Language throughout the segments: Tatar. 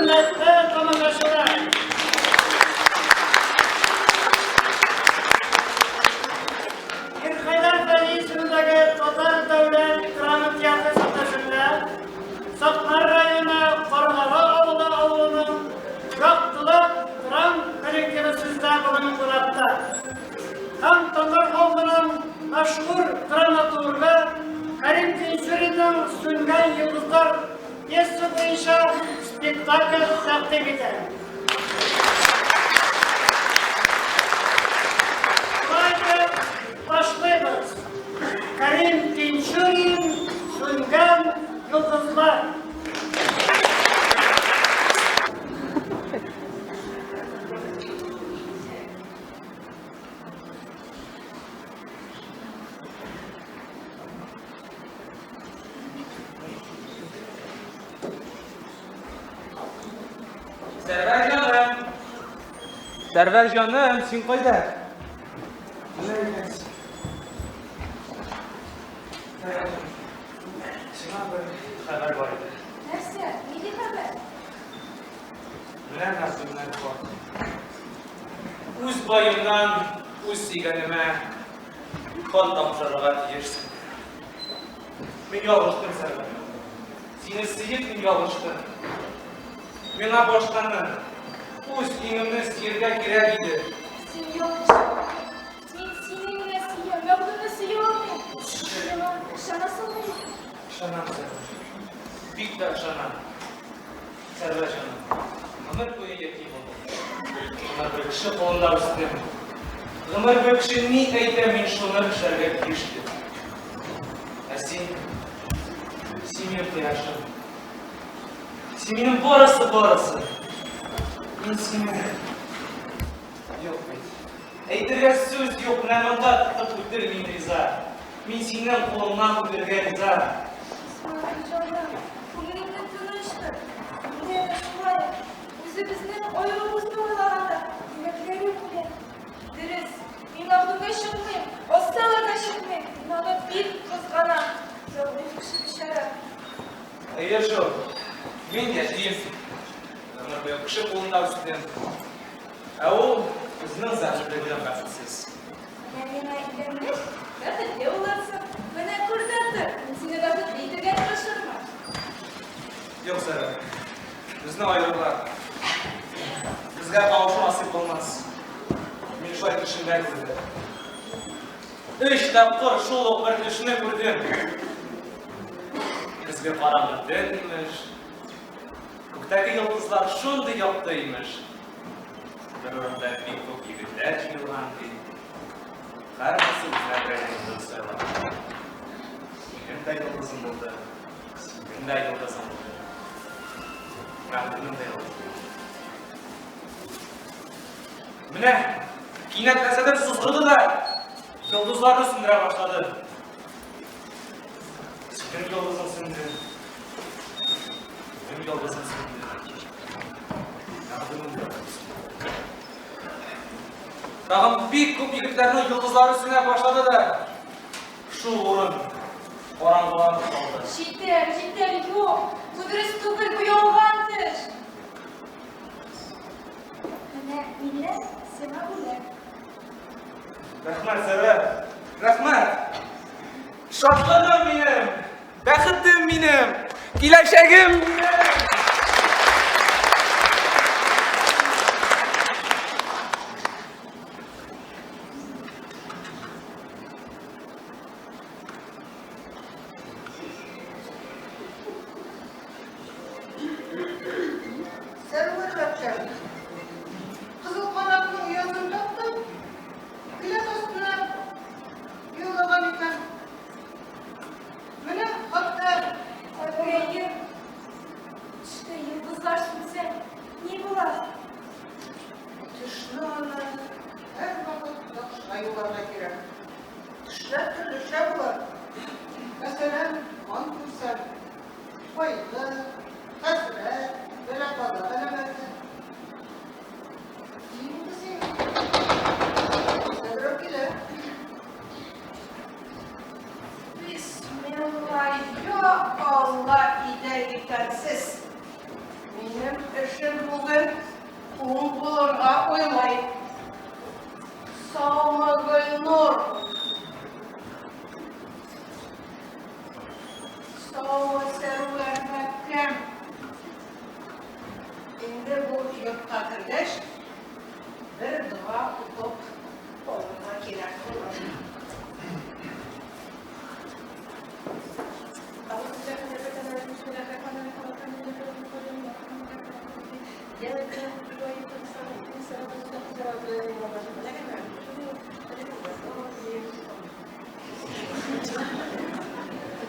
Хөрмәтле тамашачылар! Мирхәйдәр Вәли исемендәге Татар дәүләт драма театры сәхнәсендә Сакмар районы Каргалы авылы авылының Яктылык драм коллективы сездә бүген кунакта. Һәм татар халкының мәшһүр драматургы Кәрим Тинчуринның Сүнгән йолдызлар пьеса буенча спектакль тәкъдим итә. Шулай итеп, башлыйбыз. Кәрим Тинчурин Сүнгән йолдызлар. Сәрвәр җаным! Сәрвәр җаным, син кайда? Менә икәнсең. Сиңа бер хәбәр бар иде. Нәрсә? Нинди хәбәр? Менә Назымнан хат. Үз баемнан, үз сөйгәнемә хан тапшырырга тиешсең. Мин ялгыштым, Сәрвәр. Сине сөеп мин ялгыштым. Миңа башканы, үз иңемне сөяргә кирәк иде. Син ялгыштың. Мин сине генә сөям, Мәгъдүмне сөя алмыйм. Миңа ышанасыңмы? Ышанам, Сәрвәр. Бик тә ышанам. Сәрвәр җаным, гомер буе ятим булдым. Гомер буе кеше кулында үстем. Гомер буе кеше ни әйтә, мин шуны эшләргә тиеш идем. Ә син, син минем кояшым. Син минем барысы, барысы. Мин сине... Юк бит. Әйтергә сүз юк, менә монда тотып үтер мин риза. Мин синең кулыңнан үтергә риза. Исмәгыйль җаным, күңелеңне тыныч тот. Миндә дә шулай. Үзебезнең аеруыбызны уйлаганда, йөрәкләрем үлә. Дөрес, мин Абдулга чыкмыйм, ассалар да чыкмыйм. Мин аны бик кызганам. Зәгыйфь кеше бичара. Әйе шул, мин ятим. Гомер буе кеше кулында үстем. Ә ул үзенең зәгыйфьлеге белән бәхетсез. Менә миңа өйләнгәч, бәхетле булырсың. Менә күр дә тор, мин сине бәхетле итәргә тырышырмын. Юк, Сәрвәр, безне аерырлар. Безгә кавышу насыйп булмас. Мин шулай төшемдә күрдем. Өч тапкыр шул ук бер төшне күрдем. Көзге караңгы төн, имеш. Күктәге йолдызлар шундый якты, имеш. Бер урында бик күп егетләр җыелган, ди. Һәрберсе үзенә берәр йолдыз сайлаган. Минем дә йолдызым булды, синең дә йолдызың булды. Мәгъдүмнең дә йолдызы булды. Менә кинәт нәрсәдер сызгырды да йолдызларны сүндерә башлады. Синең йолдызың сүнде. Минем йолдызым сүнде. Мәгъдүмнең йолдызы сүнде. Тагын бик күп егетләрнең йолдызлары сүнә башлады да, шул урын караңгыланып калды. Җитәр, җитәр, юк, бу дөрес түгел, бу ялган төш. Менә миннән сиңа бүләк. Рәхмәт, Сәрвәр! Рәхмәт! Шатлыгым минем! Бәхетем минем! Киләчәгем минем!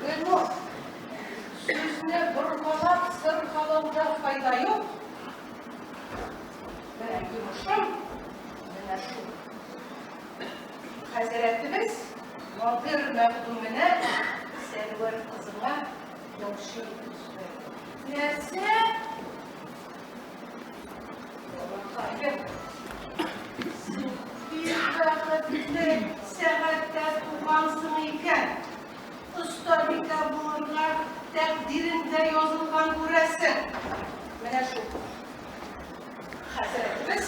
Гөлнур, сүзне боргалап сырхалауда файда юк. Менә йомышым, менә шул. Хәзрәтебез Надир мәхдүменә Сәрвәр кызыңа яучы итеп җибәрде. Нәрсә? Балакаем, син бик бәхетле сәгатьтә тугансың икән. Остабикә булырга тәкъдиреңдә язылган күрәсең. Менә шул. Хәзрәтебез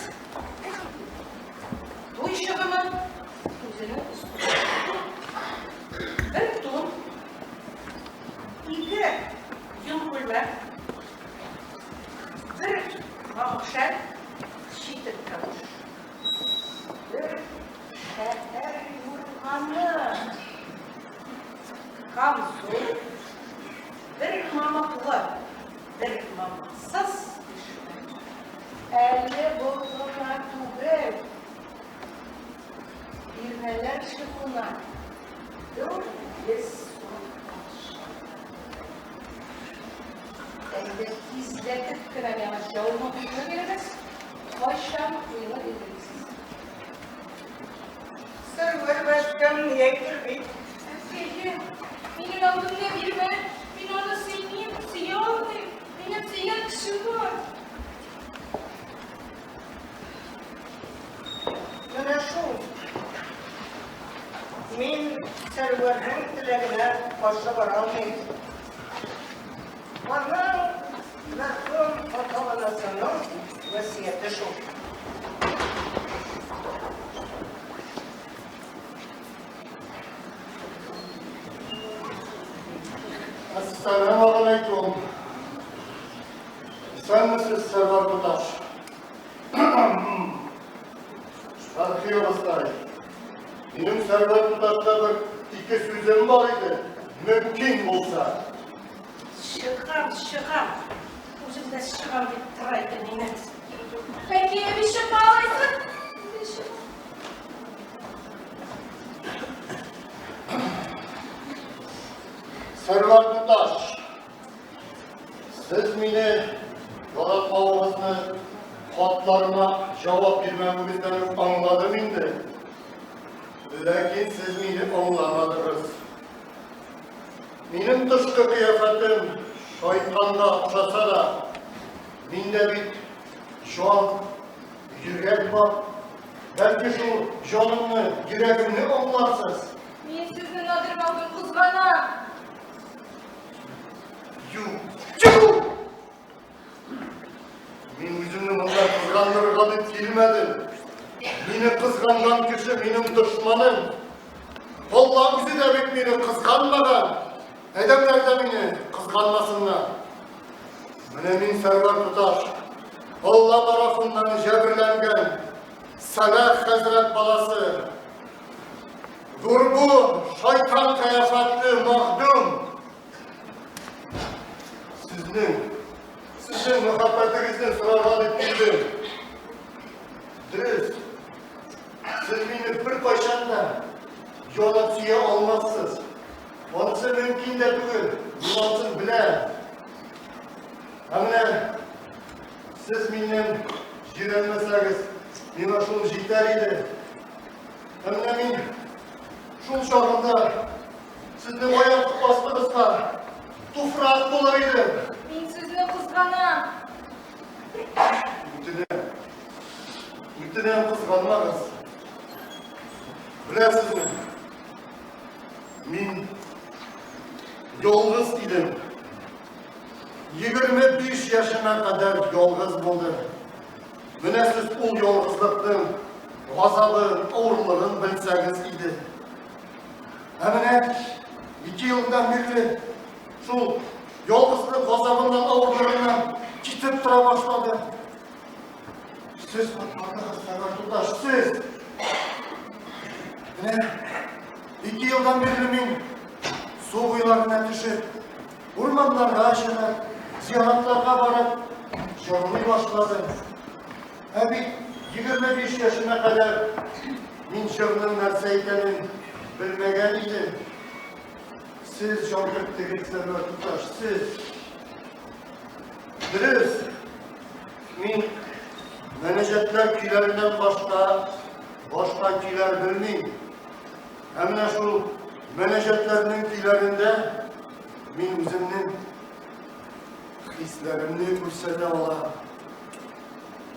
туй чыгымын үзенең өстенә. Бер тун, ике йон күлмәк, бер мамык шәл, читек кәвеш. Бер шәһәр юрганы, камзул, бер мамыклы, бер мамыксыз бишмәт. Әле бу гына түгел, бирнәләр чыгуына 400 сум акча. Әйдә, тизләтеп кенә миңа җавабыңны бирегез. Кайчан туйны билгелисез? Сәрвәр бәбкәм ни әйтер бит? Әткәем, минем алдымда бирмә. Мин аны сөймим, сөя алмыйм. Минем сөйгән кешем бар. Менә шул. Мин Сәрвәрнең теләгенә каршы бара алмыйм. Аның мәрхүм ата-анасының васыяте шул. Әссәламегаләйкүм. Исәнмесез, Сәрвәр туташ. Фәрхия абыстай. Минем Сәрвәр туташка бер ике сүзем бар иде, мөмкин булса. Чыгам, чыгам. Үзем дә чыгам дип тора идем инде. Фәрхия әби, чыкма алайса. Мин дә чыгам. Сәрвәр туташ, сез мине яратмавыгызны хатларыма җавап бирмәвегездән үк аңладым инде. Ләкин сез мине аңламадыгыз. Минем тышкы кыяфәтем шайтанга охшаса да, миндә бит җан, йөрәк бар. Бәлки шул җанымны, йөрәгемне аңларсыз. Мин сезне Надир Мәхдүм кызганам. Юк, юк! Мин үземне монда кызгандырырга дип килмәдем. Мине кызганган кеше минем дошманым. Алла үзе дә бит мине кызганмаган. Адәмнәр дә мине кызганмасыннар. Менә мин Сәрвәр туташ, Алла тарафыннан җәберләнгән Сәлах хәзрәт баласы. Зур бу шайтан кыяфәтле мәхдүм. Сезнең, сезнең мәхәббәтегезне сорарга дип килдем. Дөрес, сез мине беркайчан да янып сөя алмассыз. Анысы мөмкин дә түгел, мин анысын беләм. Ә менә сез миннән җирәнмәсәгез, миңа шул җитәр иде. Ә менә мин шул чагында сезнең аяк астыгызга туфрак булыр идем. Мин сезне кызганам. Үтенәм. Үтенәм, кызганмагыз. Беләсезме, мин ялгыз идем. 25 яшемә кадәр ялгыз булдым. Менә сез ул ялгызлыкның газабын, авырлыгын белсәгез иде. Ә менә ике елдан бирле шул ялгызлык газабыннан, авырлыгыннан китеп тора башлады. Сез коткардыгыз, Сәрвәр туташ, сез! Менә ике елдан бирле мин су буйларына төшеп, урманнарга чыгып, зияратларга барып, җырлый башладым. Ә бит 25 яшемә кадәр мин җырның нәрсә икәнен белмәгән идем. Сез җан керттегез, Сәрвәр туташ, сез. Дөрес, мин мөнәҗәтләр көйләреннән башка, башка көйләр белмим. Ә менә шул мөнәҗәтләрнең көйләрендә мин үземнең хисләремне күрсәтә алам.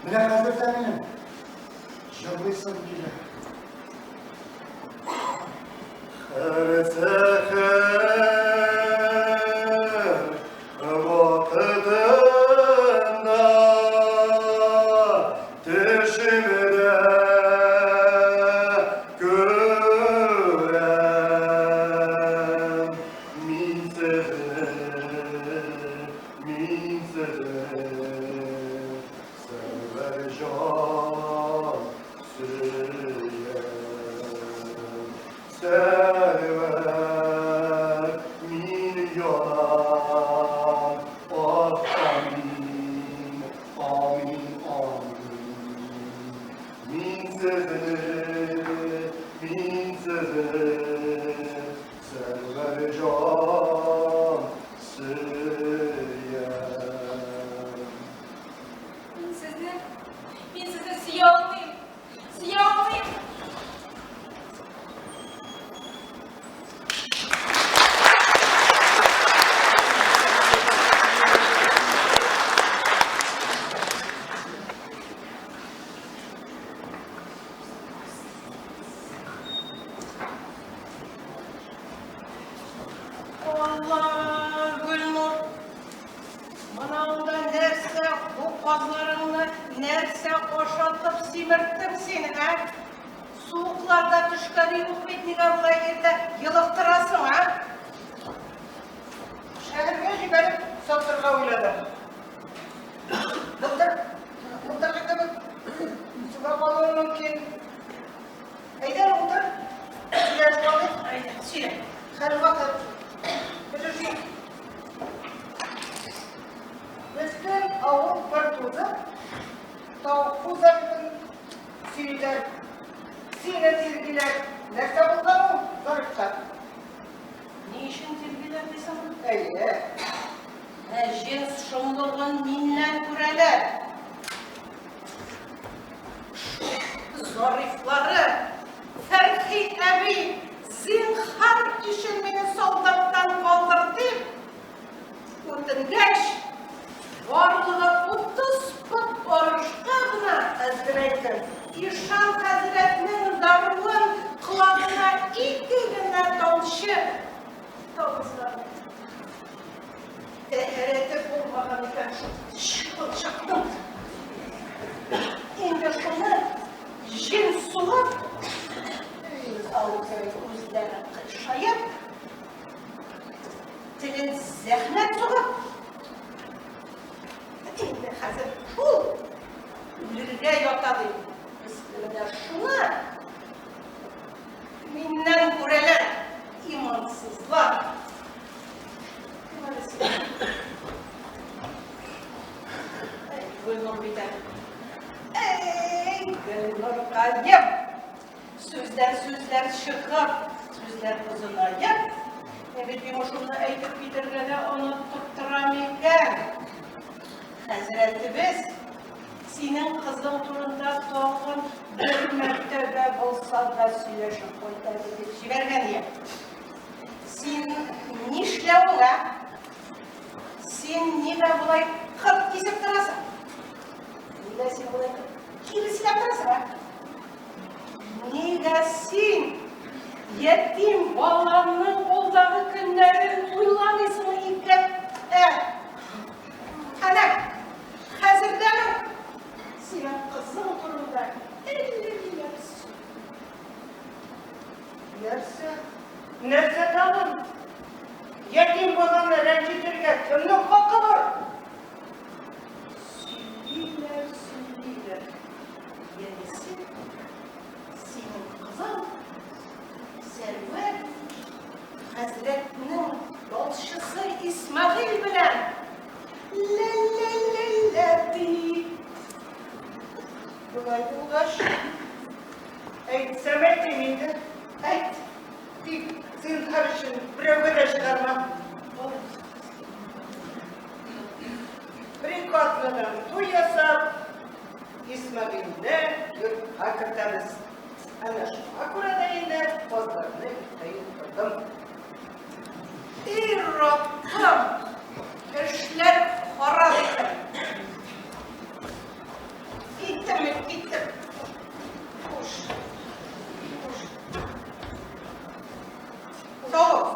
Менә хәзер дә минем җырлыйсым килә. Һәр сәхәр вакытында төшемдә күрәм мин сезне, мин сезне, Сәрвәр җан сөям. Сәрвәр, мин янам, ах, амин, амин, амин. Мин сезне, мин сезне, Сәрвәр җан сөям. Мин сезне, мин сезне сөя алмыйм, сөя алмыйм. Алла, Гөлнур, мына анда нәрсә, бу казларыңны нәрсә ашатып симерттең син, ә? Суыкларда төшкәне юк бит, нигә болай иртә елыктырасың, ә? Шәһәргә җибәреп сатырга уйладым. Былтыр, былтыргы кебек суга калуы мөмкин. Әйдә, утыр. Сөйләшеп алыйк. Әйдә, сөйлә. Хәл вакыт. Подожди. Бөтен авыл пыр тузып, тавык Зарифын сөйлиләр. Сине тиргиләр. Нәрсә булган ул Зарифка? Ни өчен тиргиләр дисең? Әйе. Ә җенс шомлыгын миннән күрәләр. Зарифлары, Фәрхи әби, зинһар өчен мине солдаттан калдыр дип, үтенгәч, барлыгы 30 пот арышка гына Әзгерәйтем. Ишан хәзрәтнең даруын колагына ике генә тамчы тамызган. Тәһарәте булмаган икән шул чыбылчыкның. Инде шуны җен сугып, авызын күзләре кыйшаеп, телен зәхмәт сугып, инде хәзер шул үлергә ята ди. Без менә шуны миннән күрәләр, имансызлар. Кем әле син? Әй, Гөлнур бит әле. Әй, Гөлнуркаем! Сүздән сүзләр чыгып, сүзләр озынаеп, мин бит йомышымны әйтеп китәргә дә онытып торам икән. Хәзрәтебез синең кызың турында тагын бер мәртәбә булса да сөйләшеп кайт әле дип җибәргән иде. Син нишләвең, ә? Син нигә болай кырт кисеп торасың? Нигә син болай киресенә торасың, ә? Нигә син ятим балаңның алдагы көннәрен уйламыйсың икән, ә? Әнә, хәзердән үк синең кызың турында әллә ниләр сөйли. Нәрсә? Нәрсә тагын? Ятим баланы рәнҗетергә кемнең хакы бар? Сөйлиләр, сөйлиләр. Янесе, синең кызың Сәрвәр хәзрәтнең ялчысы Исмәгыйль белән лә-лә-лә-лә ди. Шулай булгач, әйтсәм әйтим инде. Әйт. Тик зинһар өчен берәүгә дә чыгарма. Бер-ике атнадан туй ясап, Исмәгыйльне йортка кертәбез. Әнә шуңа күрә дә инде казларны иртә юктырдым. И Раббым! Эшләр харап икән. Киттем мин, киттем. Хуш. Хуш. Сау бул.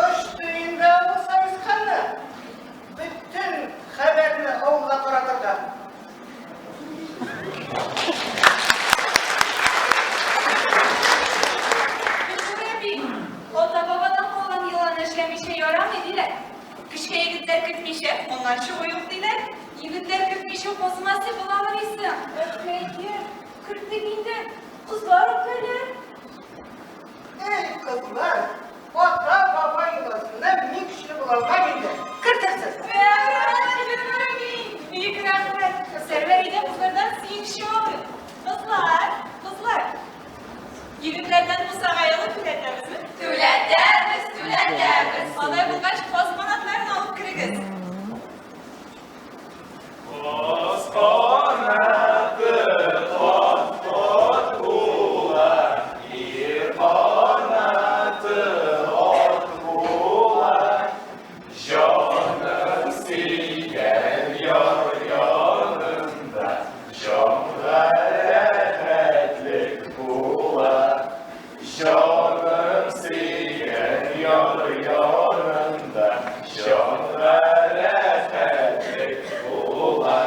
Очты инде ул саесканы. Бөтен хәбәрне авылга таратырга. Гөлсем әби, ата-бабадан калган йоланы эшләмичә ярамый, диләр. Көчкә егетләр кертмичә, моннан чыгу юк, диләр. Егетләр кертмичә казымасы буламыни соң? Әхмәйе, керттек инде, кызлар үпкәләр. Эй, кызлар, ата-баба йоласыннан мин көчле була алмам инде. Кертерсез. Бик рәхмәт. Сәрвәр өйдә кызлардан сөенче алды. Кызлар, кызлар. Егетләрдән бусага елы түләтәбезме? Түләтәбез, түләтәбез. Алай булгач, каз канатларын алып керегез. Каз канаты кат-кат була, ир канаты ак була. Җаным сөйгән яр янында, җанга рәхәтлек була. Җаным сөйгән яр янында, җанга рәхәтлек була.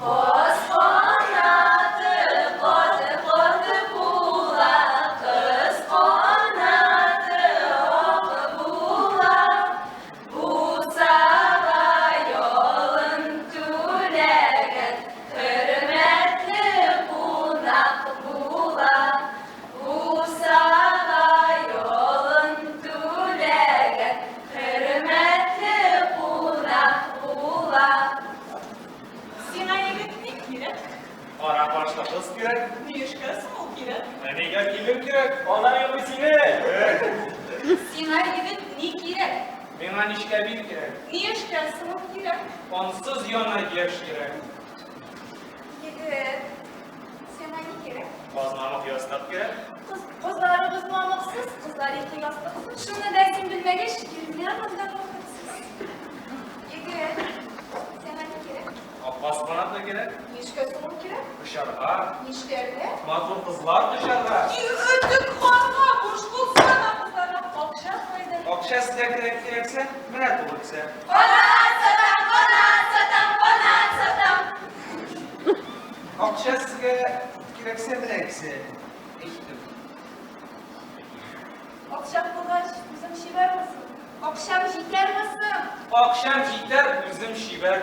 Каз канаты кат-кат була, кыз канаты ак була. Бусага ялын түләгән, хөрмәтле кунак була. Бусага ялын түләгән, хөрмәтле кунак була. Сиңа егет ни кирәк? Кара кашлы кыз кирәк. Ни эшкә соң ул кирәк? Әнигә килен кирәк. Ана елый сине. Сиңа егет ни кирәк? Миңа нечкә бил кирәк. Ни эшкә соң ул кирәк? Ансыз яна яшь йөрәк. Егет, сиңа ни кирәк? Каз мамык ястык кирәк. Кыз, кызларыбыз мамыксыз, кызлар ике ястыксыз. Шуны да син белмәгәч, йөрмә монда вакытсыз. Егет, сиңа ни кирәк? Ак каз канатлы кирәк. Ни эшкә соң ул кирәк? Очарга. Нишләргә? Матур кызлар кочарга. Өтек карга, буш булсана кызларга акча кайда? Акча сезгә кирәк кирәксә, менә тулы кесә. Канат сатам, канат сатам, канат сатам. Акча сезгә кирәксә, менә кесә. Әйттем. Акчам булгач, үзем чибәрмесең? Акчам җитәрме соң? Акчам җитәр, үзем чибәр.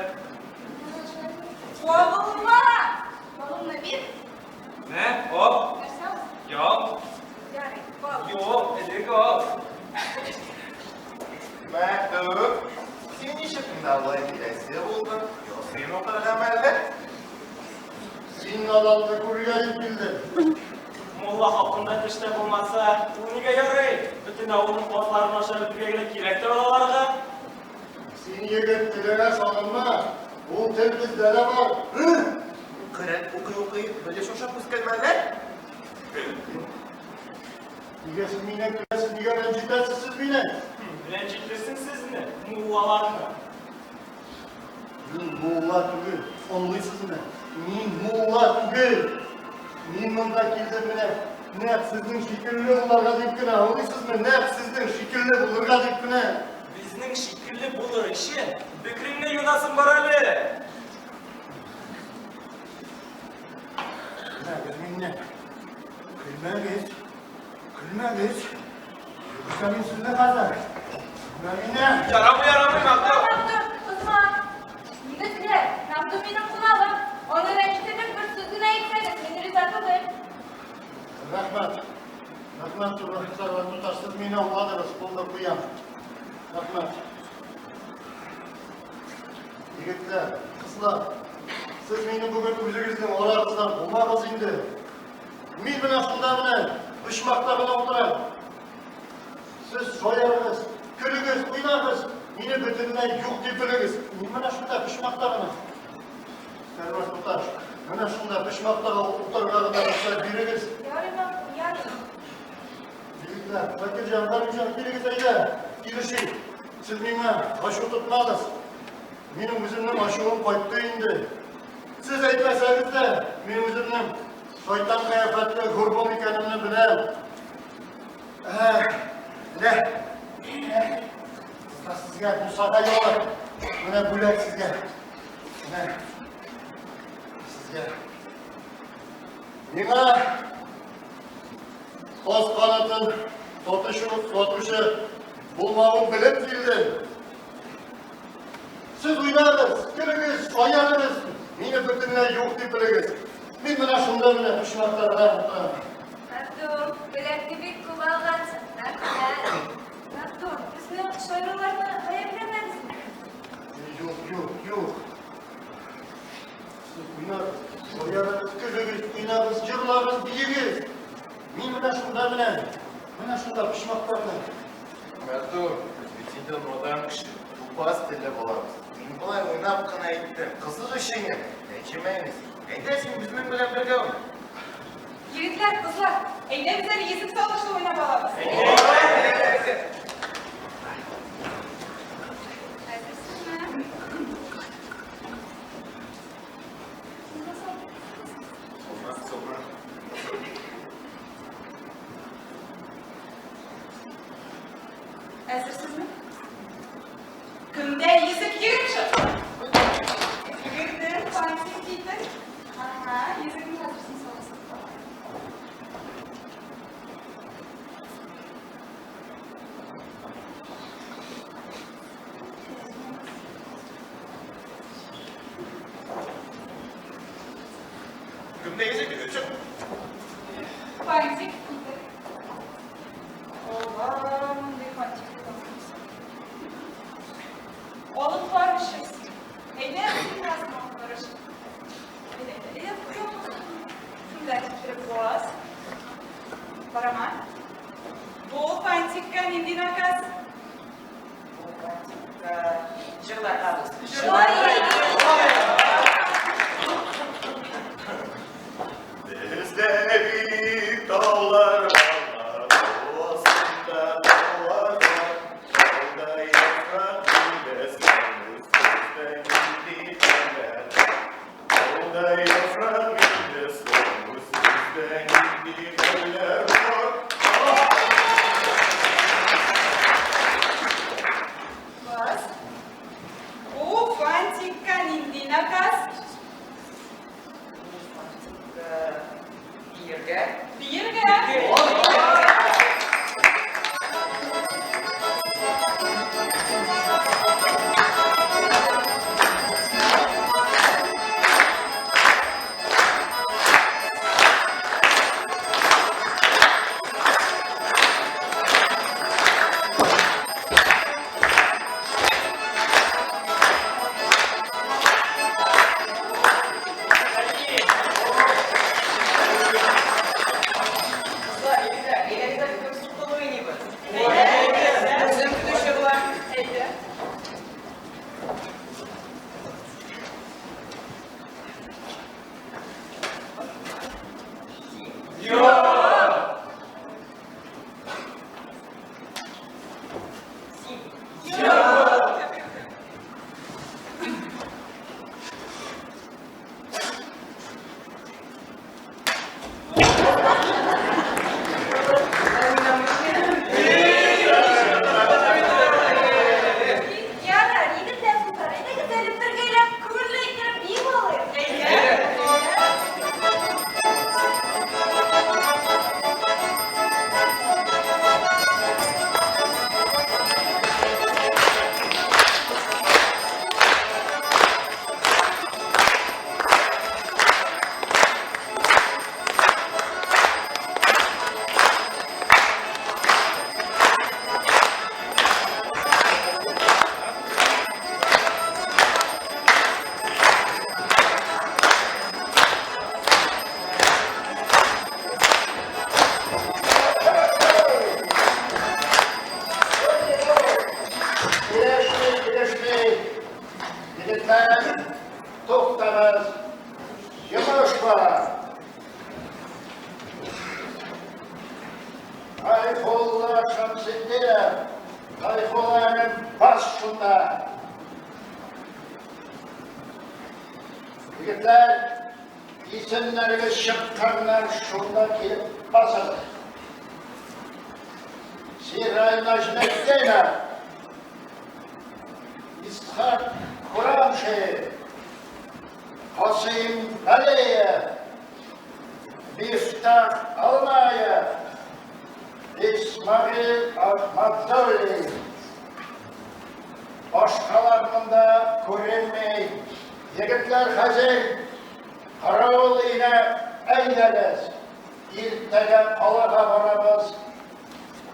Кагылма! Кагылма бир. Мә, ал. Нәрсә ул? Ял. Ярый, ал. Юк, элек ал. Мәхдүм, син ничек монда болай киләсе булдың? Ясин укырга мәллә? Син наданны күрергә дип килдем. Мулла хакында эш тә булмаса, ул нигә ярый? Бөтен авылның казларын ашап бетерергә генә кирәк тә ул аларга. Син егет телеңә салынма. Ул тел бездә дә бар. Коръән укый-укый белеш ашап үскән мәллә? Нигә сез миннән көләсез, нигә рәнҗетәсез сез мине? Рәнҗетерсең сезне, муллаларны. Мин мулла түгел, аңлыйсызмы? Мин мулла түгел. Мин монда килдем менә нәкъ сезнең шикелле булырга дип кенә, аңлыйсызмы? Нәкъ сезнең шикелле булырга дип кенә. Безнең шикелле булыр өчен бөкреңне юнасың бар әле. Көлмәгез миннән. Көлмәгез. Көлмәгез. Юкса мин сезне хәзер. Көлмә миннән. Ярамый, ярамый, Мәхдүм. Мәхдүм, кызма. Егетләр, Мәхдүм минем кунагым. Аны рәнҗетерлек бер сүз генә әйтсәгез, мин риза түгел. Рәхмәт. Рәхмәт, Сәрвәр туташ, сез мине аңладыгыз, булды, куям. Рәхмәт. Егетләр, кызлар. Сез мине бүген үзегезнең арагыздан кумагыз инде. Мин менә шунда менә почмакта гына утырам. Сез шаярыгыз, көлегез, уйнагыз, мине бөтенләй юк дип белегез. Мин менә шунда почмакта гына. Сәрвәр туташ, менә шунда почмакта утырырга гына рөхсәт бирегез. Ярый, мәхдүм, ярый. Егетләр, Закирҗан, Галимҗан, килегез әйдә, килешик. Сез миңа ачу тотмагыз. Минем үземнең ачуым кайтты инде. Сез әйтмәсәгез дә, мин үземнең шайтан кыяфәтле горбун икәнемне беләм. Ә, менә, менә, кызлар сезгә бусага ялы. Менә бүләк сезгә. Менә, сезгә. Миңа каз канатын сатучы, сатучы булмавын белеп килдем. Сез уйнагыз, көлегез, шаярыгыз, мине бөтенләй юк дип белегез. Мин менә шунда менә почмакта гына утырам. Мәхдүм, бүләкне бик күп алгансың. Рәхмәт. Мәхдүм, безнең шаяруларны гаепләмәдезме? Юк, юк, юк. Сез уйнагыз, шаярыгыз, көлегез, уйнагыз, җырлагыз, биегез. Мин менә шунда менә, менә шунда почмакта гына. Мәхдүм, без бит инде надан кеше, тупас телле балабыз. Мин болай уйнап кына әйттем, кызык өчен генә. Рәнҗемә инде син. Әйдә син безнең белән бергә уйна. Егетләр, кызлар, әйдәгез әле йөзек салышлы уйнап алабыз. Әзерсезме? Соңрак, соңрак. Әзерсезме? Кемдә йөзек йөгереп чык? Йөгердем, фантик китер. Ага, йөзекне хәзер син саласың. Кемдә йөзек йөгереп чык? Фантик китер. Алла, мондый фантик тотамсың. Алып барышыз. Әйдә, син алып барыш. Әйдә, әйдә, шунда китереп бас. Карама. Бу фантикка нинди наказ? Бу фантикка җырларга. Бездә бит таулар бар, астында таулар бар. Тауда яфрак инде сездә нинди хәлләр бар? Тауда яфрак инде сездә нинди хәлләр бар? Бас. Бу фантикка нинди наказ? Бу фантикка биергә. Биергә. Егетләр, туктагыз, йомыш бар. Гайфулла Шәмсетдинов, Гайфулла энем, бас шунда. Егетләр, исемнәрегез чыкканнар шунда килеп басыгыз. Сирай Нәҗметдинов, Исхак Курамшин, Касыйм Галиев, Мифтах Алмаев, Исмәгыйль Ахмадуллин. Башкалар монда күренми. Егетләр, хәзер каравыл өенә әйдәгез. Иртәгә калага барабыз.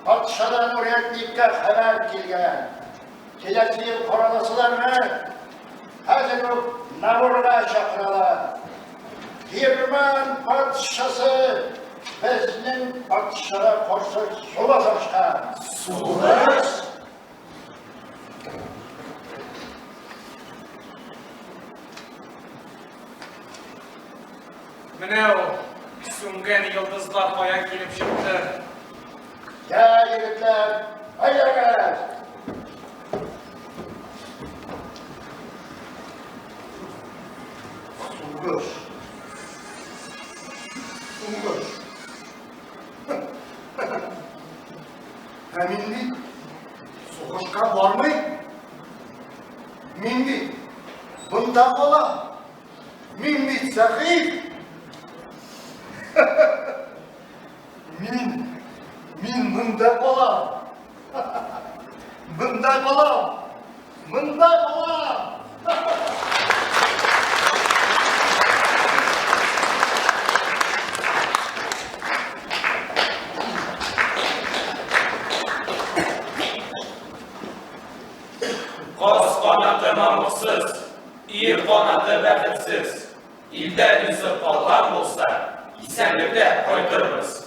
Патшадан урядникка хәбәр килгән. Киләсе ел коралысыларны хәзер үк наборга чакыралар. Герман патшасы безнең патшага каршы сугыш ачкан. Сугыш? Менә ул сүнгән йолдызлар каян килеп чыкты. Я, егетләр, әйдәгез! Сугыш. Сугыш. Ә мин бит сугышка бармыйм. Мин бит монда калам. Мин бит зәгыйфь. Мин, мин монда калам. Монда калам. Монда калам. Каз канаты мамыксыз, ир канаты бәхетсез. Илдә ризык калган булса, исәнлектә кайтырбыз.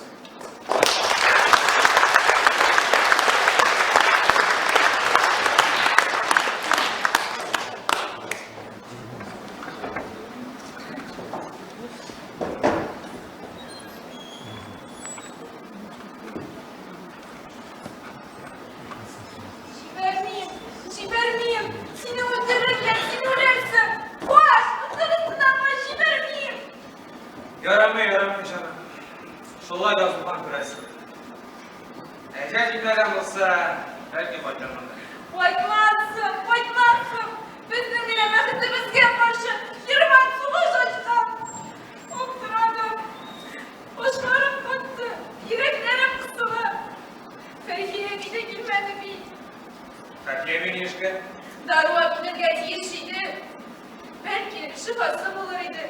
Җибәрмим, җибәрмим, сине үтерерләр, син үләрсең. Кач, ныгытына кач, җибәрмим. Ярамый, ярамый, җаным. Шулай язылган күрәсең. Әҗәл җитмәгән булса, бәлки кайтырмын да. Кайтмассың, кайтмассың. Безнең генә бәхетебезгә каршы Герман сугыш ачкан. Аптырадым. Башларым катты, йөрәкләрем кысыла. Фәрхия әби дә килмәде бит. Фәрхия әби ни эшкә? Дару әкилергә тиеш иде. Бәлки, шифасы булыр иде.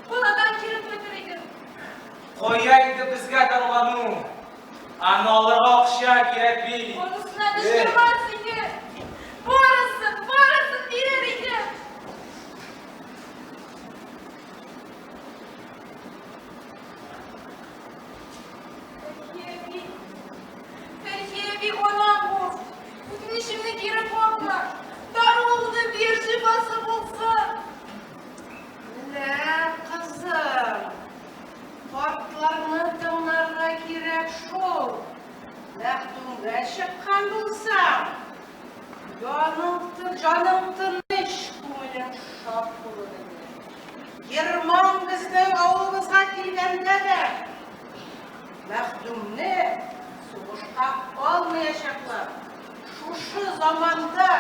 Каладан кире кайтыр идем. Кая инде безгә дарулану? Аны алырга акча кирәк бит. Анысына төшермәс иде. Барысын, барысын бирер идем. Фәрхия әби, Фәрхия әби, анам бу. Үтенечемне кире какма. Даруыңны бир, шифасы булсын. Менә, кызым, картларны тыңларга кирәк шул. Мәхдүмгә чыккан булсаң, яның, җаның тыныч, күңелең шат булыр иде. Герман безнең авылыбызга килгәндә дә Мәхдүмне сугышка алмаячаклар. Шушы заманда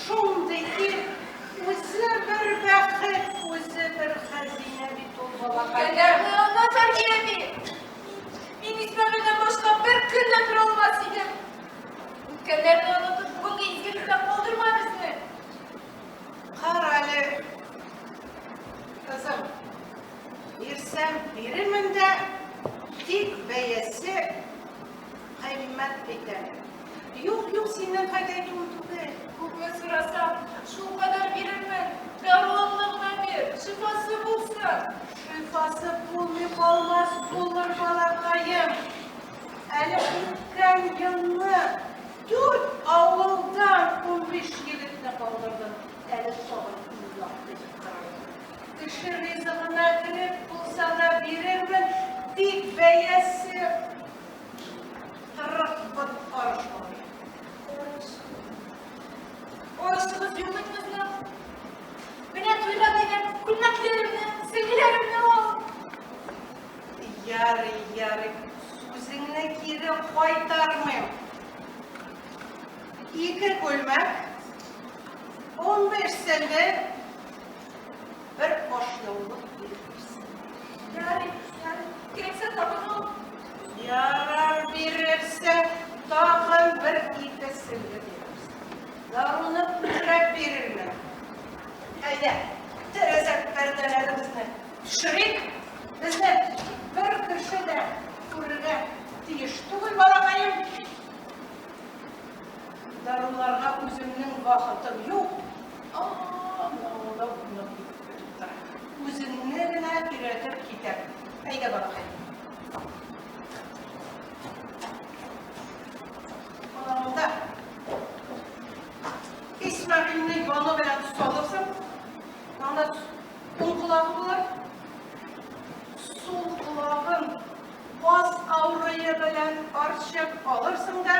шундый ир үзе бер бәхет, үзе бер хәзинә бит ул балакай. Үткәннәрне аңла, Фәрхия әби. Мин Исмәгыйльдән башка бер көн дә тора алмас идем. Үткәннәрне онытып, бүгенге изгелектә калдырма безне. Карале, кызым, бирсәм бирермен дә, тик бәясе кыйммәт бит әле. Юк, юк, синнән файда итүем түгел. Күпме сорасаң, шулкадәр бирермен. Даруыңны гына бир, шифасы булсын. Шифасы булмый калмас булыр, балакаем. Әле үткән елны дүрт авылдан 15 егетне калдырдым. Әле тагын ун. Кеше ризыгына кереп булса да бирермен, тик бәясе 40 пот арыш булыр. Арыш. Арышыбыз юк бит безнең. Менә туйга дигән күлмәкләремне, сөлгеләремне ал. Ярый, ярый, сүзеңне кире кайтармыйм. Ике күлмәк, 15 сөлге, бер ашъяулык бирерсең. Ярый, ярый, кирәксә тагын ал. Ярар, бирерсең, тагын бер ике сөлге бирерсең. Даруны күбрәк бирермен. Әйдә, тәрәзә пәрдәләребезне төшерик. Безне бер кеше дә күрергә тиеш түгел, балакаем. Даруларга үземнең вакытым юк. Авылда уйнап көтеп тора. Үзеңне генә өйрәтеп китәм. Әйдә, балакаем. Авылда Исмәгыйльне яны белән салырсың. Анда уң колагы булыр. Сул колагын каз аурые белән арчып алырсың да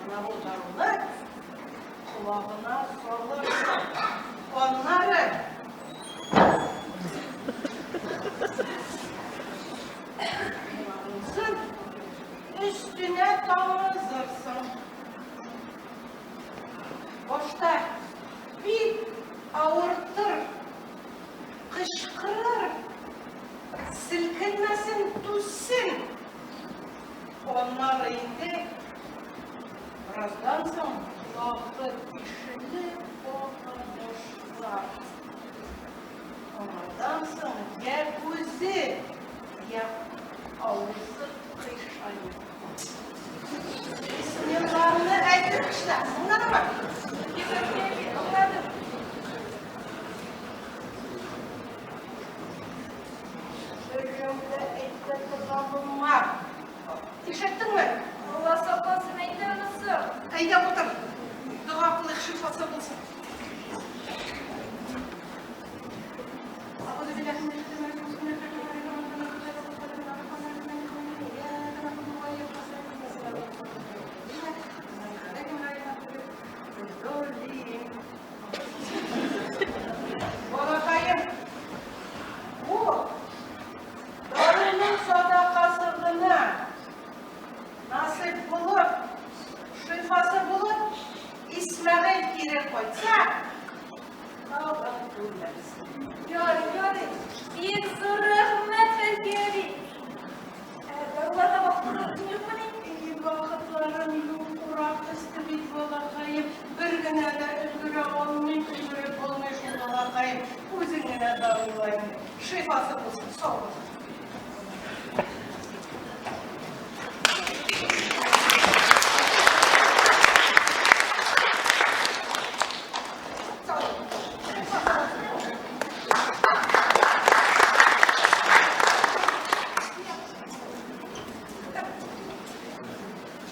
менә бу даруны колагына салырсың. Аннары колагыңсын өстенә тамызырсың. Башта бик авыртыр, кычкырыр, селкенмәсен, түзсен. Аннары инде бераздан соң колагы тишелеп ага башлар. Аңардан соң я күзе, я авызы кыйшаер. Бисмилланы әйтеп эшлә, аңладыңмы? Әби, аңладым. Берәүгә әйтә торган булма. Ишеттеңме? Алла сакласын, әйтәме соң? Әйдә утыр. Дога кылыйк, шифасы булсын. Балакаем, бу даруның садакасы гына. Насыйп булып, шифасы булып, Исмәгыйль кире кайтса, тагын түләрсең. Ярый, ярый. Бик зур рәхмәт, Фәрхи әби. Ә даруларга вакытыгыз юкмыни? Эй, вакытларым юк, урак өсте бит, балакаем. Бер генә дә өлгерә алмыйм, өлгереп булмый шул, балакаем. Үзең генә дарула инде. Шифасы булсын, сау бул. Сау бул.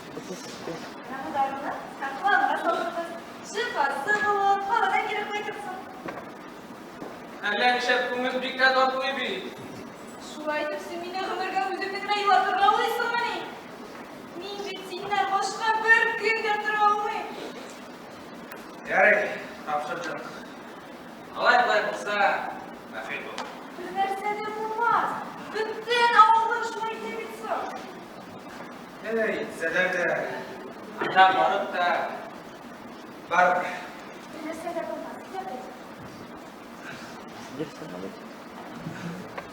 Шифасы булсын. Менә бу даруны син колагыңа салырбыз. Шифасы булып, кала да кире кайтырсың. Әллә нишләп күңел бик тә тартмый бит. Шулай итеп син мине гомергә үзеңне генә елатырга уйлыйсыңмыни? Мин бит синнән башка бер көн дә тора алмыйм. Ярый, тапшырдык. Алай-болай булса, бәхил бул. Бер нәрсә дә булмас. Бөтен авылда шулай итә бит соң. Әй, әйтсәләр дә, анда барып та, барыбер. Бер нәрсә дә булмас. Әйдә.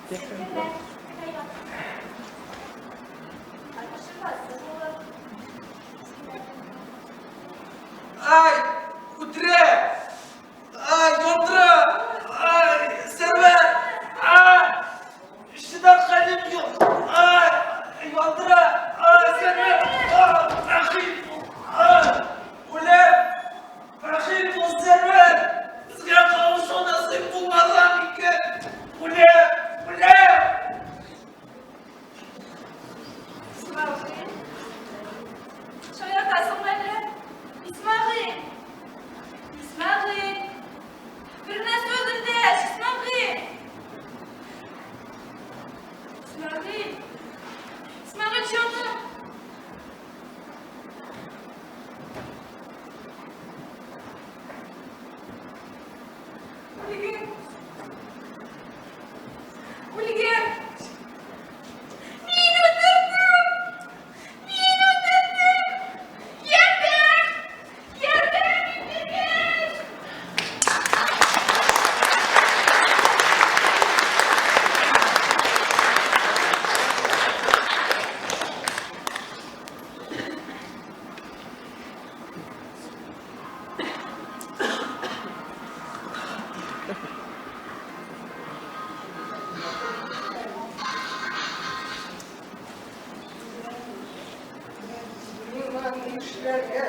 Селкенмә, менә ят. Шифасы булыр. Ай, үтерә! Ай, яндыра! Ай, Сәрвәр! Ай! Чыдар хәлем юк! Ай, яндыра! Ай, Сәрвәр! Ай, бәхил бул! Ай, үләм! Бәхил бул, Сәрвәр! Безгә кавышу насыйп булмаган икән! Үләм! Үләм! Миңа нишләргә?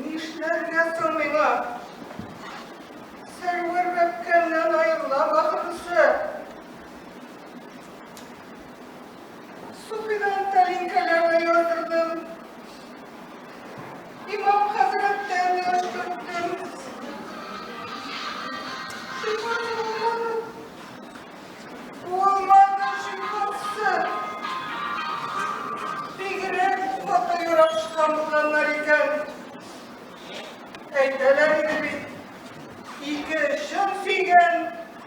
Нишләргә соң миңа? Сәрвәр бәбкәмнән аерылам ахрысы. Суфидан тәлинкәләр дә яздырдым. Имам хәзрәттән дә өшкерттем. Шифасы булмады. Булмады шифасы. Бигрәк каты ярашкан булганнар икән. Әйтәләр иде бит, ике чын сөйгән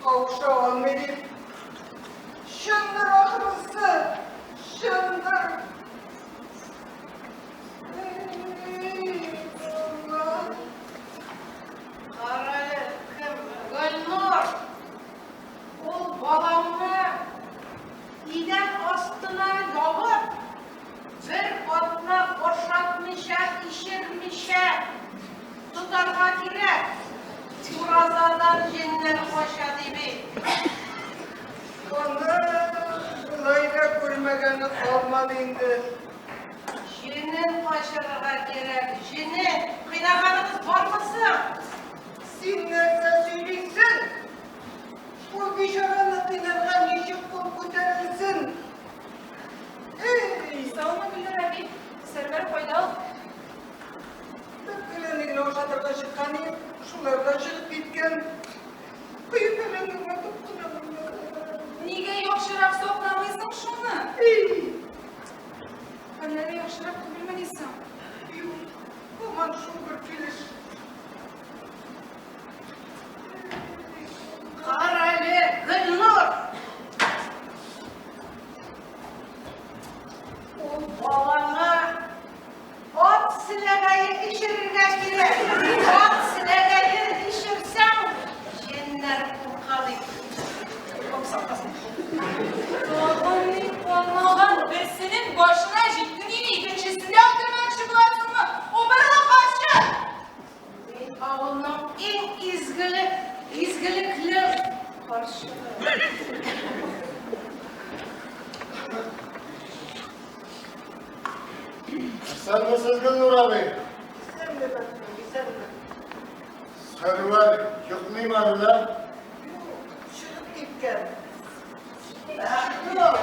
кавыша алмый дип. Чындыр ахрысы, чындыр. Эй, Алла. Карале, кем? Гөлнур! Ул балаңны идән астына ябып, бер атна ашатмыйча, эчермичә тотарга кирәк. Уразадан җеннәр кача ди бит. Аны болай да күрмәгәне калмады инде. Җенен качырырга кирәк, җенен. Кыйнаганыгыз бармы соң? Син нәрсә сөйлисең? Ул бичараны кыйнарга ничек кул күтәрелсен? Эй! Саумы, Гөлнур әби? Сәрвәр кайда ул? Бәбкәләрне генә ашатырга чыккан идем, шулар да чыгып киткән. Кыю-фәләнне ватып кына булмады. Нигә яхшырак сакламыйсың шуны? Эй! Хәлләре яхшырак түгелмени соң? Юк, һаман шул бер килеш. Карале, Гөлнур! Ул балаңа ат селәгәе эчерергә кирәк. Ат селәгәе эчерсәң, җеннәр курка ди. Аллаһ сакласын. Тагын ни калмаган, берсенең башына җиттең инде, икенчесен дә үтермәкче буласыңмы? Убырлы карчык! Мин авылның иң изгеле, изгелекле карчыгы. Исәнмесез, Гөлнур абый. Исәнме, бәбкәм, исәнме? Сәрвәр йоклыймы әллә? Юк, чыгып киткән. Бәхтүр!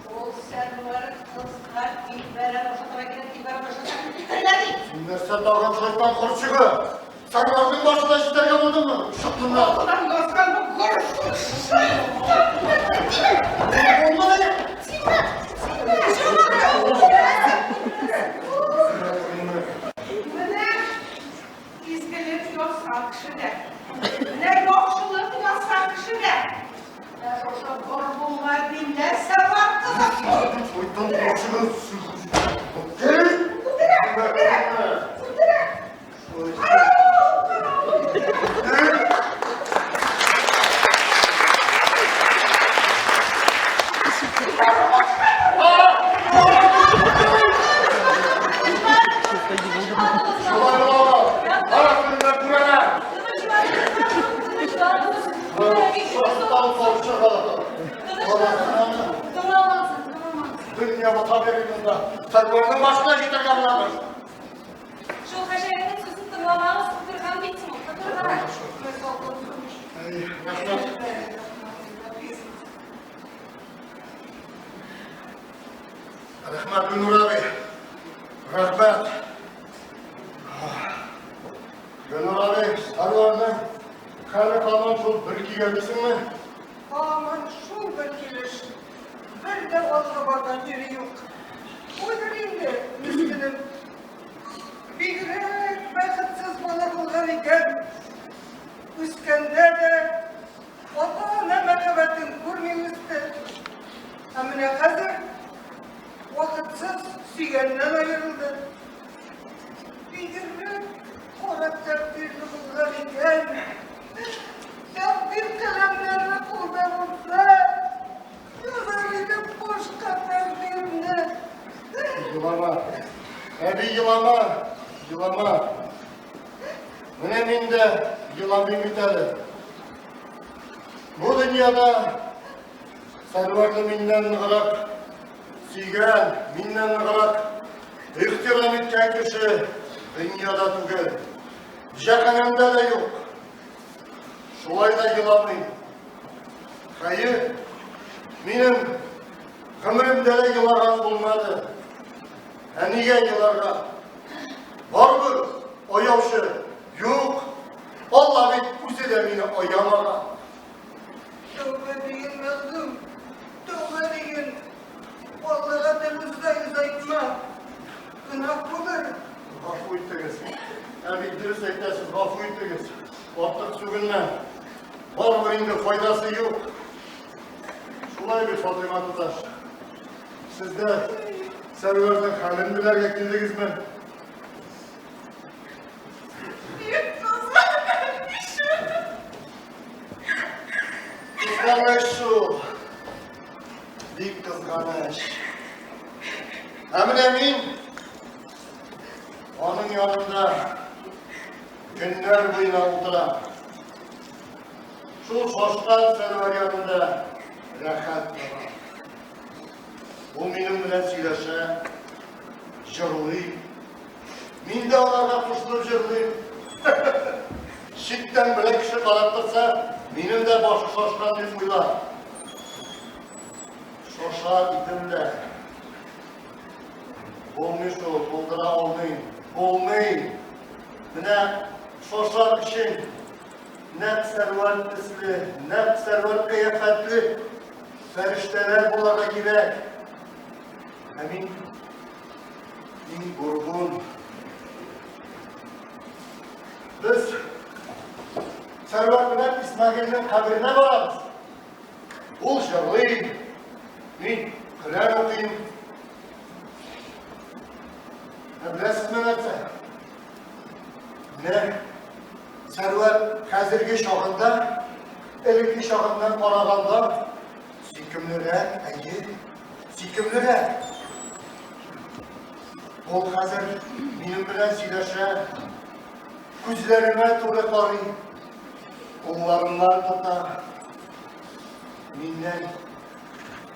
Ул Сәрвәр кызга тилбәрән ашатырга кирәк, тилбәрән ашатырга кирәк ди. Син нәрсә тагын шайтан корчыгы? Сәрвәрнең башына җитәргә булдыңмы? Шыкмыннар. Акылдан язган бу горшок шайтан! Булмады. Менә изгелек яса кешегә. Менә яхшылык яса кешегә. Менә шушы горбунга мин нәрсә бар, кызым? Шайтан корчыгы. Үтерә, үтерә, үтерә. Каравыл, каравыл. Шулай була. Арасында күрәләр. Тынычланыгыз, Гөлнур әби, Шайтан корчыгы. Тынычланыгыз. Тыңламагыз, тыңламагыз. Дөнья бата бирер монда. Сәрвәрнең башына җитәргә булабыз. Шул хәшәрәтнең сүзен тыңламагыз, котырган бит ул, котырган. Әй, рәхмәт. Рәхмәт, Гөлнур абый. Рәхмәт. Гөлнур абый, Сәрвәрнең хәле һаман шул бер көйгә дисеңме? Һаман шул бер килеш. Бер дә алга барган җире юк. Үлер инде, мескенем. Бигрәк бәхетсез бала булган икән. Үскәндә дә ата-ана мәхәббәтен күрми үсте. Ә менә хәзер вакытсыз сөйгәненнән аерылды. Бигрәк кара тәкъдирле булган икән. Тәкъдир каләмнәре кулда булса, язар идем башка тәкъдирне. Елама. Әби, елама. Елама. Менә мин дә еламыйм бит әле. Бу дөньяда Сәрвәрне миннән ныграк Сөйгән, миннән ныграк ихтирам иткән кеше дөньяда түгел. Җәһәннәмдә дә юк. Шулай да еламыйм. Хәер, минем гомеремдә дә елаган булмады. Ә нигә еларга? Барыбер аяучы юк. Алла бит үзе дә мине аямаган. Тәүбә диген, мәхдүм, тәүбә диген. Аллага тел озайтма. Гөнаһ булыр. Гафу итегез. Ә бит дөрес әйтәсез, гафу итегез. Артык сүгенмә. Барыбер инде файдасы юк. Шулай бит, Фатыйма туташ. Сез дә Сәрвәрнең хәлен белергә килдегезме? Кызганыч шул. Бик кызганыч. Ә менә мин аның янында көннәр буена утырам. Шул шашкан Сәрвәр янында рәхәт табам. Ул минем белән сөйләшә, җырлый. Мин дә аларга кушылып җырлыйм. Читтән берәр кеше карап торса, минем дә башы шашкан дип уйлар. Шаша идем дә. Булмый шул, булдыра алмыйм. Булмый. Менә шашар өчен нәкъ Сәрвәр төсле, нәкъ Сәрвәр кыяфәтле фәрештәләр булырга кирәк. Ә мин мин горбун. Без Сәрвәр белән Исмәгыйльнең каберенә барабыз. Ул җырлый, мин Коръән укыйм. Ә беләсезме нәрсә? Менә Сәрвәр хәзерге чагында, элекке чагыннан караганда сөйкемлерәк, әйе, сөйкемлерәк. Ул хәзер минем белән сөйләшә, күзләремә туры карый, кулларымнан тота. Миннән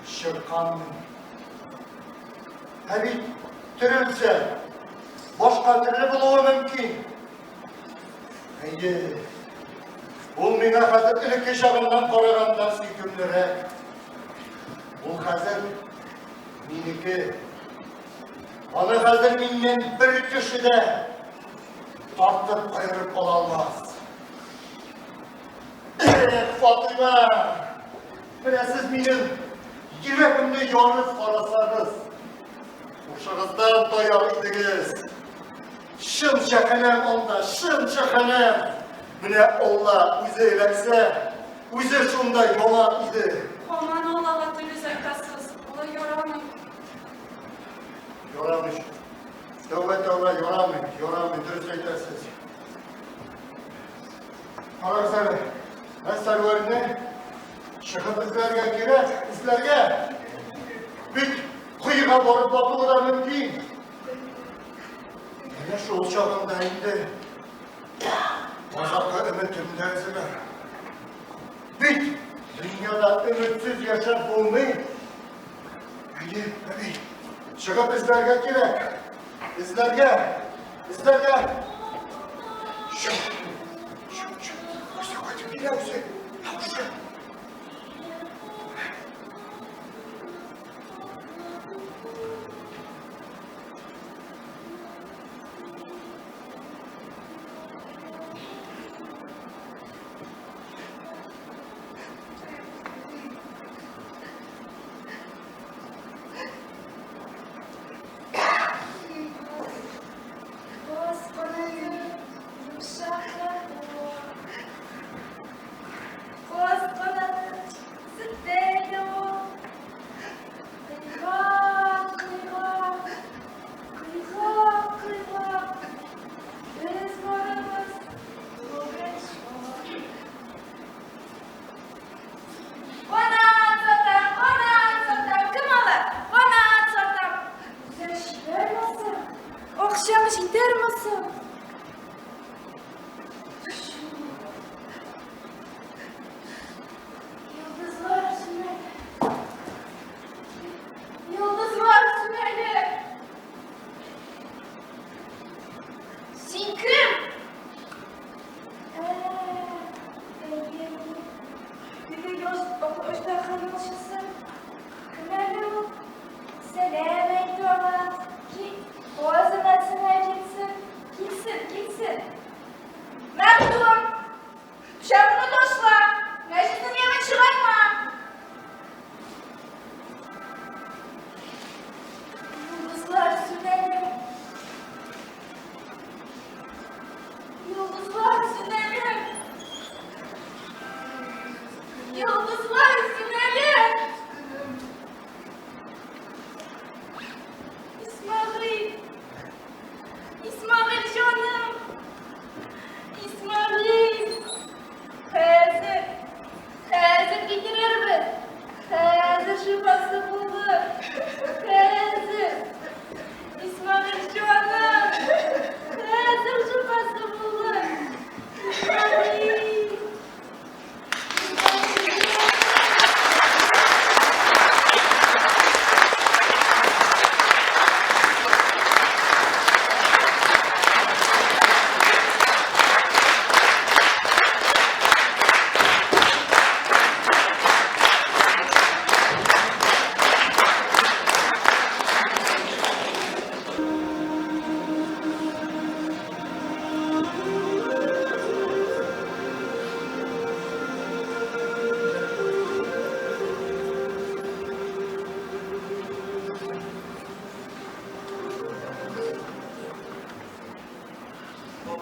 чырканмый. Ә бит терелсә, башка төрле булуы мөмкин. Әйе, ул миңа хәзер элекке чагыннан караганда сөйкемлерәк. Ул хәзер минеке. Аны хәзер миннән бер кеше дә тартып аерып ала алмас. Эх, Фатыйма! Менә сез минем йөрәгемне ярып карасагыз, һушыгыздан таяр идегез. Чын җәһәннәм анда, чын җәһәннәм. Менә Алла үзе эләксә, үзе шунда яна иде. Һаман Аллага тел озайтасыз, алай ярамый. Ярамый. Тәүбә, тәүбә, ярамый, ярамый, дөрес әйтәсез. Карагыз әле, ә Сәрвәрне чыгып эзләргә кирәк, эзләргә. Бит коега барып батуы да мөмкин. Менә шул чагында инде азаккы өметем дә өзелә. Бит дөньяда өметсез яшәп булмый. Әйе, әби, чыгып эзләргә кирәк. Эзләргә, эзләргә. Чык, чык, чык. Үзе кайтып килә үзе. Тавышы. Каз канаты, йомшак та. Нәрсәне җитсен, килсен, килсен. Мәхдүм! Пычагыңны ташла! Мәчетнең ямен чыгарма! Йолдызлар сүнәләр. Йолдызлар сүнәләр. Йолдызлар сүнәләр. Исмәгыйль! Исмәгыйль җаным! Исмәгыйль! Хәзер, хәзер китерербез. Хәзер шифасы булыр. Хәзер. Исмәгыйль җаным! Хәзер шифасы булыр. Исмәгыйль!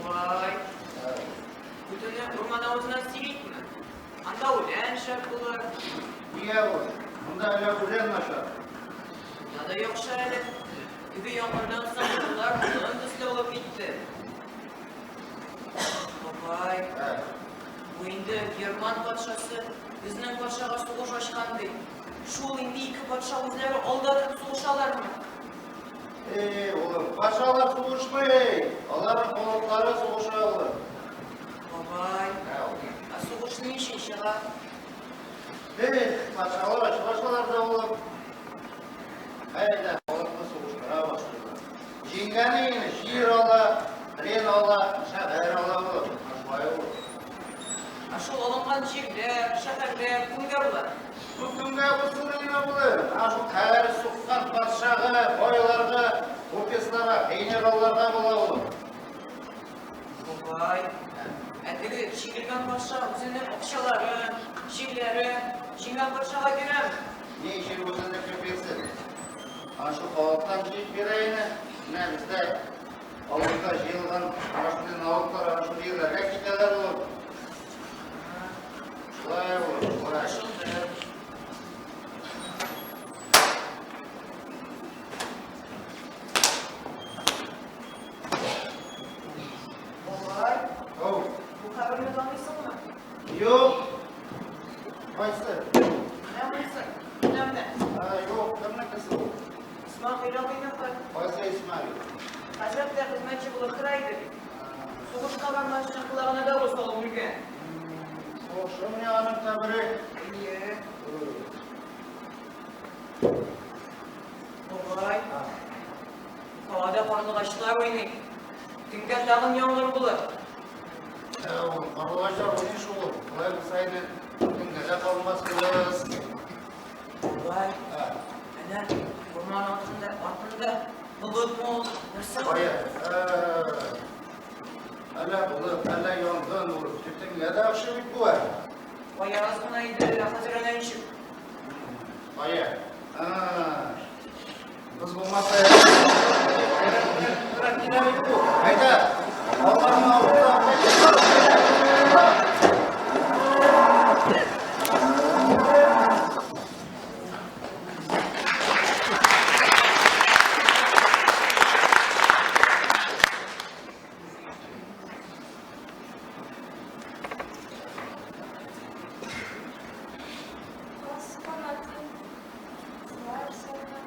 Бабай, көтүне урман авызына сөйритме? Анда үлән шәп булыр. Нигә ул? Монда әллә үлән начар. Монда да яхшы әле. Теге яңгырдан соң болыннар болын төсле булып китте. Бабай, бу инде Герман патшасы безнең патшага сугыш ачкан ди. Шул инде ике патша үзләре алда торып сугышалармы? Эй, улым, патшалар сугышмый. Аларның халыклары сугыша, улым. Бабай, ә сугыш ни өчен чыга? Эх, патшалар очрашалар да, улым. Әйдә, халыкны сугыштыра башлыйлар. Җиңгәне инде җир ала, плен ала, шәһәр ала, улым. Шулай ул. Ә шул алынган җирләр, шәһәрләр кемгә була? Бу кемгә булсын инде, улым? Ә шул кәгазь суккан патшага, байларга, купецларга, генералларга була, улым. Бабай, ә теге җиңелгән патша үзенең акчаларын, җирләрен җиңгән патшага бирәме? Ни өчен үзенекен бирсен? Ана шул халыктан җыеп бирә инде. Менә бездә авылда җыелган ана шундый налоглар ана шундый җирләргә китәләр, улым. Шулай, улым, шулай. Бабай, Ау. бу хәбәрне таныйсыңмы? Юк. Кайсы? Менә монысы. Менә, менә. А, юк, кемнекесе ул? Исмәгыйль абыйныкы. Кайсы Исмәгыйль? Хәзрәт тә хезмәтче булып тора иде бит. Сугышка бармас өчен колагына дару салып үлгән. Сугышымыни аның кабере? Әйе. Бабай, һавада карлыгачлар уйный. Төнгә тагын яңгыр булыр. Ә, улым, карлыгачлар уйный шул. Болай булса инде төнгә дә калмасбыз. Бабай, әнә урман артында болытмы ул? Нәрсә ул? Кая? Әллә болыт, әллә янгын ул. Төтенгә дә охшый бит бу, ә. Аяз гына иде, ә хәзер әнә ничек? Кая? А, без булмаса, килә бит бу. Әйдә, алларны авылда. Каз канатын кызлар сата.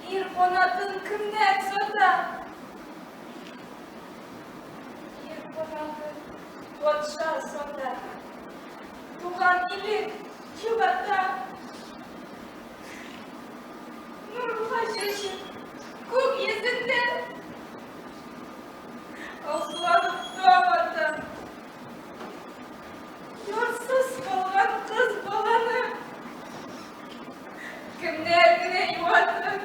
Ир канатын кемнәр сата? Ир канатын патша сата. Туган илен югата. Нурга чәчеп, күк йөзендә алсуланып таң ата. Ярсыз калган кыз баланы кемнәр генә юатыр?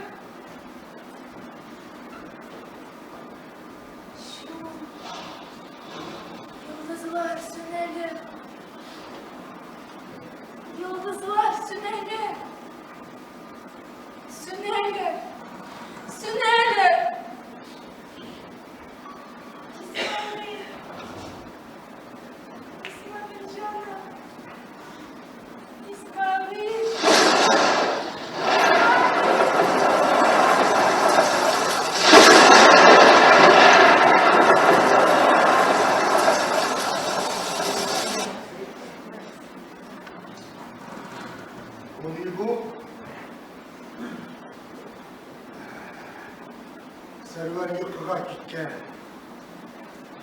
Сәрвәр йокыга киткән.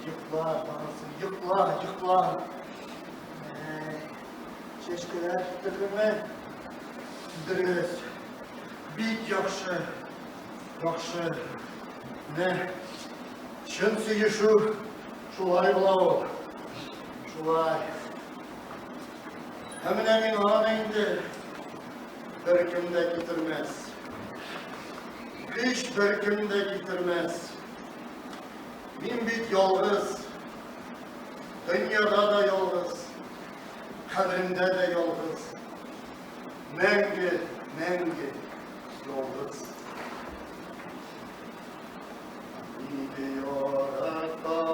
Йокла, баласы, йокла, йокла. Чәчкәләр китердеңме? Дөрес. Бик яхшы. Яхшы. Менә чын сөешү шулай була ул. Шулай. Ә менә мин аны инде беркем дә китермәс. Һич беркем дә китермәс. Мин бит ялгыз. Дөньяда да ялгыз. Каберемдә дә ялгыз. Мәңге, мәңге ялгыз. Бик яраткан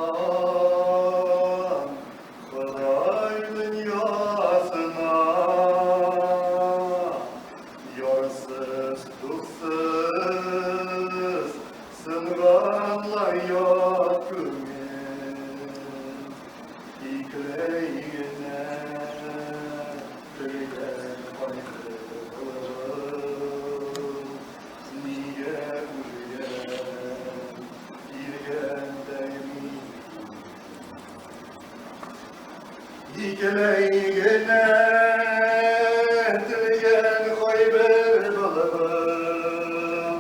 Ходай дөньясына ярсыз, дусыз сынганлар ят күңел. Икеләй генә телгән кайгылы, нигә үлгән, килгәндәй мин. Икеләй генә телгән кайбер былбыл,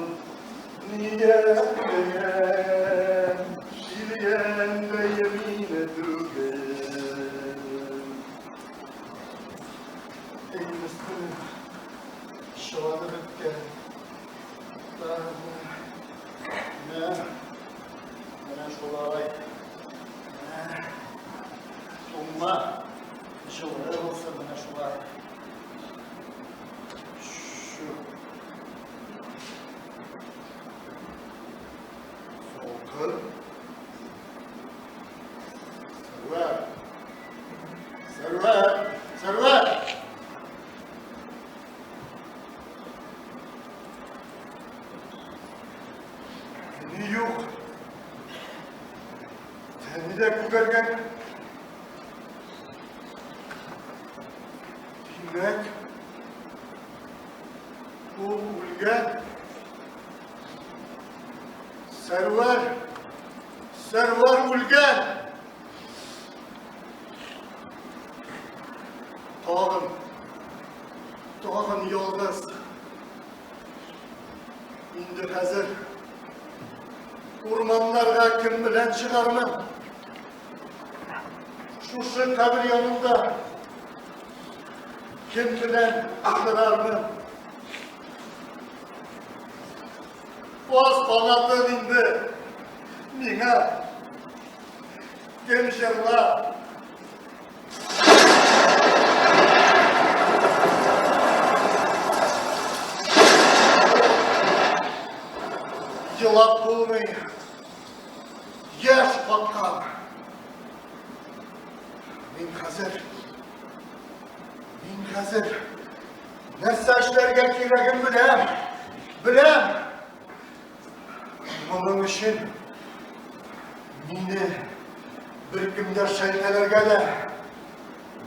нигә үлгән, килгәндәй мин түгел. Эй, мескенем, чыланып беткән. Менә, менә шулай. Менә, туңма, җылы булсын менә шулай. Чү. Салкын. Сәрвәр. Сәрвәр! Сәрвәр! Тәне юк. Тәне дә күгәргән. Димәк, ул үлгән. Сәрвәр! Сәрвәр үлгән! Тагын, тагын ялгыз. Инде хәзер урманнарга кем белән чыгармын? Шушы кабер янында кем белән утырармын? Баз канатын инде миңа кем җырлар? Елап булмый. Яшь каткан. Мин хәзер, мин хәзер нәрсә эшләргә кирәген беләм. Беләм. Моның өчен мине беркем дә шәйләләргә дә,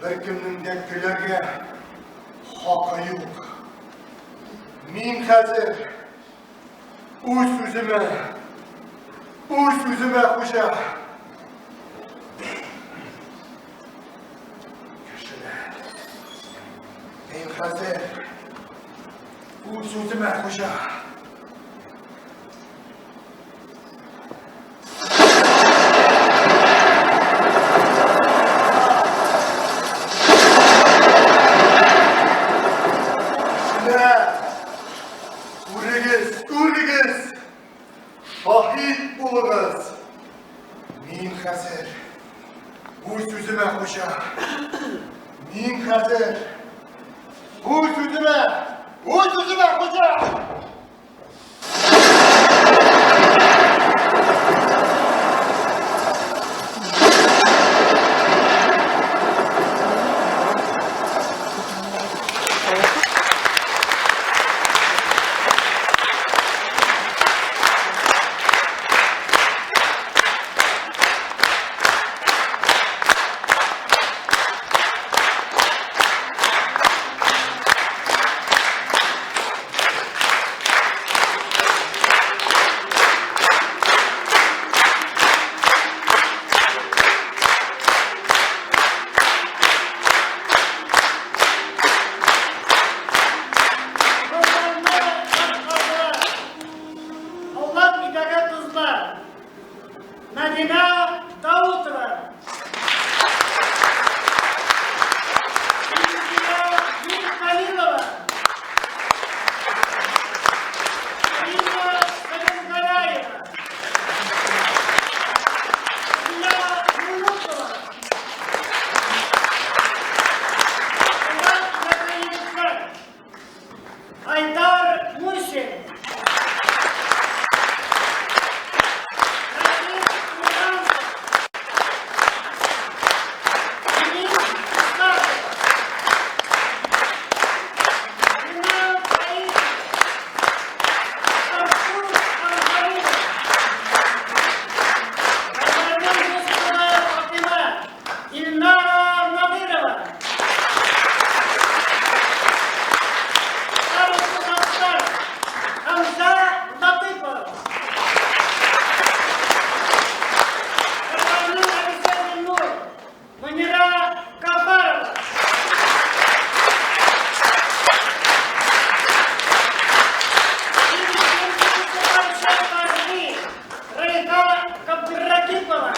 беркемнең дә көләргә хакы юк. Мин хәзер үз үземә, үз үземә хуҗа. Кешеләр, мин хәзер үз үземә хуҗа. Кешеләр, күрегез, күрегез, шаһит булыгыз. Мин хәзер үз үземә хуҗа. Мин хәзер үз үземә, үз үземә хуҗа. Мусин. Рашид Курганцев. Денис Исаков. Ринат Таитов. Артур Ангаринов. Кызларның дусты Фатыйма. Илнара Надырова. Староста Татар. Хамза Латыпов. Кызларның әбисе Гөлнур. Мөнирә Кафарова. Райха Габдуракипова.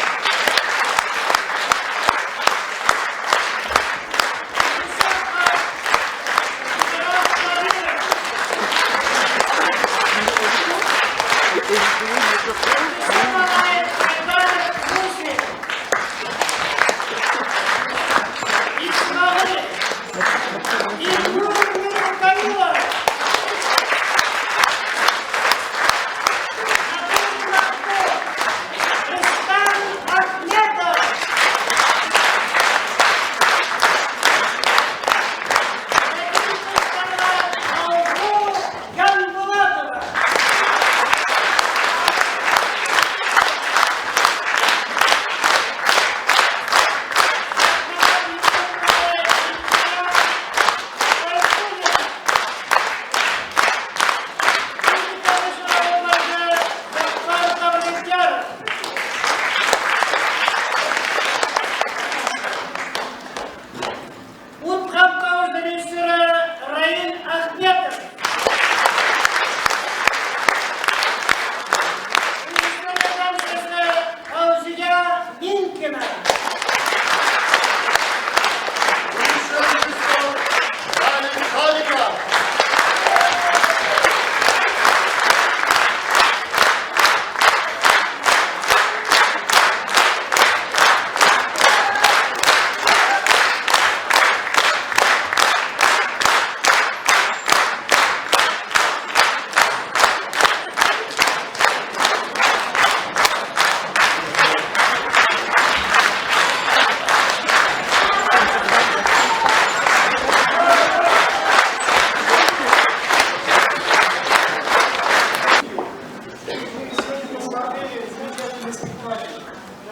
Илнур Миркаилов. Рустам Ахметов. Алгу Янбулатова. Ут һәм тавыш режиссеры Раил Ахметов. Режиссер ярдәмчесе Фаузия Минкина. Режиссер Галим Халиков. Мы сегодня посмотрели замечательный спектакль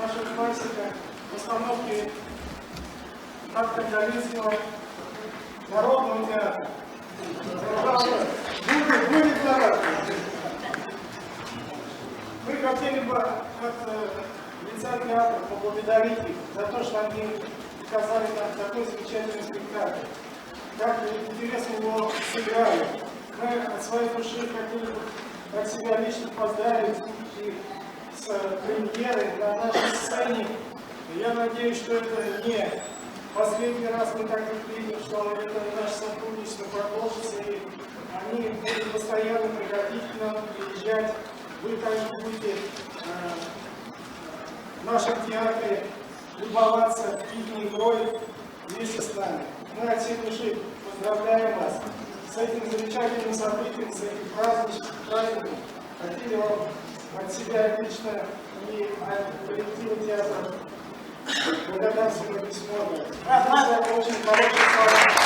нашего классика в постановке Каргалинского народного театра. Пожалуйста, будет народ. Мы хотели бы от лица театра поблагодарить их за то, что они показали нам такой замечательный спектакль. Как интересно его сыграли. Мы от своей души хотели бы от себя лично поздравить их с премьерой на нашей сцене. Я надеюсь, что это не последний раз мы так их видим, что это наше сотрудничество продолжится, и они будут постоянно приходить к нам, приезжать. Вы также будете в нашем театре любоваться их игрой вместе с нами. Мы от всей души поздравляем вас с этим замечательным событием, с этим праздником. Хотели вам от себя лично и от коллектива театра благодарственное письмо. Очень хорошие слова.